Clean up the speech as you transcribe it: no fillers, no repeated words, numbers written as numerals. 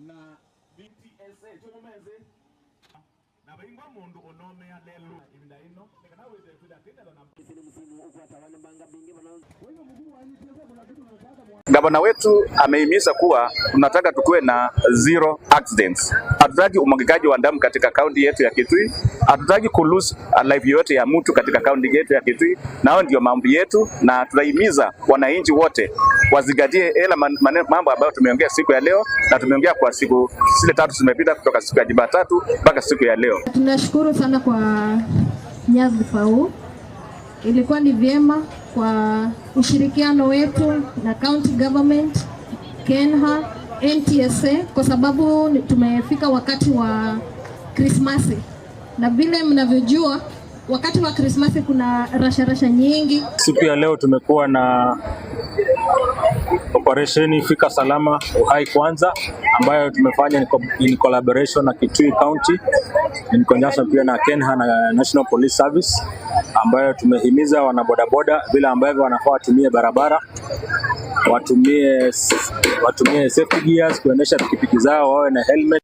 Na VTSA tumenze na baingwa mundu onomea lelu ibinda ino nikana wethe kwitha twina na. Gavana wetu amehimiza kuwa tunataka tukuwe na zero accidents. Hatutaki umwagikaji wa damu katika kaunti yetu ya Kitui, hatutaki ku lose life yoyote ya mtu katika kaunti yetu ya Kitui, na hayo ndio mambo yetu, na tunahimiza wananchi wote wazingatie ela mambo ambayo tumeongea siku ya leo, na tumeongea kwa siku zile 3 zimepita kutoka siku ya Jumatatu mpaka siku ya leo. Tunashukuru sana kwa nyadhifa huu. Ilikuwa ni vyema kwa ushirikiano wetu na county government, KeNHA, NTSA, kwa sababu tumefika wakati wa Krismasi, na vile mnavyojua wakati wa Krismasi kuna rasha rasha nyingi. Siku ya leo tumekuwa na operesheni Fika Salama Uhai Kwanza ambayo tumefanya in collaboration na Kitui County in conjunction pia na KeNHA na National Police Service, ambayo tumehimiza wanabodaboda vile ambavyo wanafaa watumie barabara, watumie safety gears kuendesha pikipiki zao, wawe na helmet.